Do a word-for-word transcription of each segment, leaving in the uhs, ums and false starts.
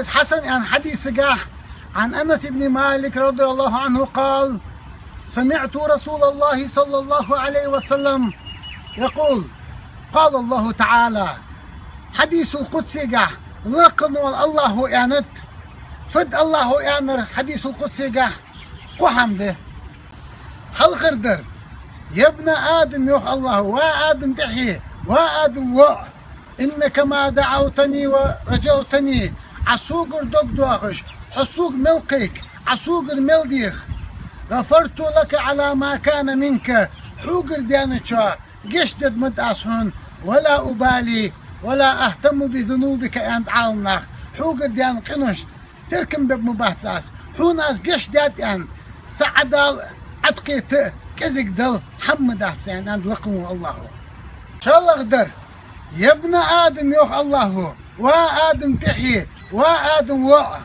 Из хьасан аьнна хьадисагахь, عن أنس بن مالك رضي الله عنه قال: سمعت رسول الله صلى الله عليه وسلم يقول: قال الله تعالى. Хьадисул къудсигахь лакхвенна волу Аллахо аьннад, фуд Аллахо аьннар хьадисул къудсигахь? Кхо хӀама ду. Хьалхара дар: يا ابن آدم, йоху Аллахо, ва Адам тӀаьхье, ва Адам воӀ, إنك ما دعوتني ورجوتني, Ӏа сугара дог дохуш, хьо суга мел кхайкха, Ӏа сугара мел деха, غفرت لك على ما كان منك, хьугара деанчо гечдийр ма ду ас хьуна, ولا أبالي ولا أهتم بذنوبك, аьннад Ӏаламнаха, хьугара деана къиношна теркам беш ма бац ас, хьуна ас гечдийр ду аьнна, сан Ӏадала, Ӏадкхета а, кӀезиг дала хӀама ма дац аьнна, аьннад лакхвенна волу Аллахо. ШолгӀа дар: يا ابن آدم, йоху Аллахо, ва Адам тӀаьхье, ва Адам воӀ,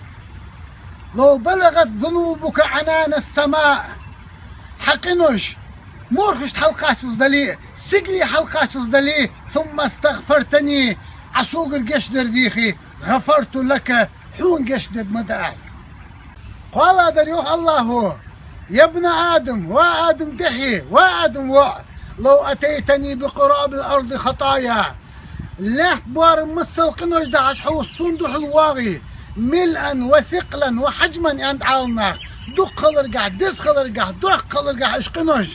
لو بلغت ذنوبك عنان السماء, хьан къинош морхашна хьалакхаччалц дале а, сигале хьалакхаччалц дале а, ثم استغفرتني, Ӏа сугара гечдар дийхе, غفرت لك, хьуна гечдийр ма ду ас. КхоалгӀа дар, йоху Аллахо: يا ابن آدم, ва Адам тӀаьхье, ва Адам воӀ, لو أتيتني بقراب الأرض خطايا, лаьтта боарам массал къинош дахьаш хьо суна дуьхьал вогӀий, ملءا وثقلا وحجما, аьннад Ӏаламнаха, дукха хиларгахь, деза хиларгахь, доккха хиларгахь уьш къинош,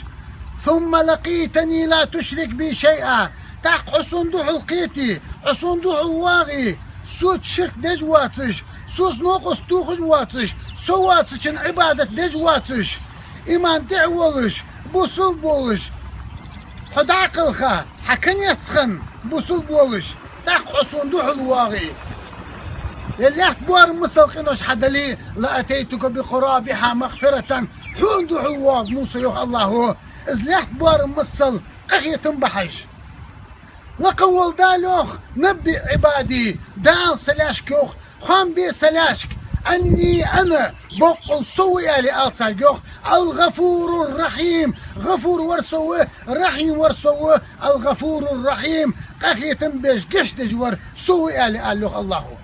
ثم لقيتني لا تشرك بي شيئا, тӀаккха хьо суна дуьхьал кхетий, хьо суна дуьхьал вогӀий, соьца ширк деш а воцуш, соьца новкъост тухуш а воцуш, со воцучун Ӏибадат деш а воцуш, иман тӀехь а волуш, бусулба волуш, хьо дӀа а кхелха, хьан конец хан бусулба волуш, тӀаккха хьо суна дуьхьал вогӀий, я лаьтта боарам массал къинош хьан дале а, لأتيتك بقرابها مغفرة, хьуна дуьхьал вогӀу муса, йоху Аллахо, иза лаьтта боарам массал къинхетам бахьаш. Лакхвенна волу Дала йоху: نبئ عبادي, Дала сан лаьшка йоху, хоам бе сан лаьшка, أني أنا, боккъал со ву аьлла ала цаьрга йоху, الغفور الرحيم, ГӀафур вар со ву, Рахьим вар со ву, الغفور الرحيم, къинхетам беш, гечдеш вар со ву аьлла ала йоху Аллахо.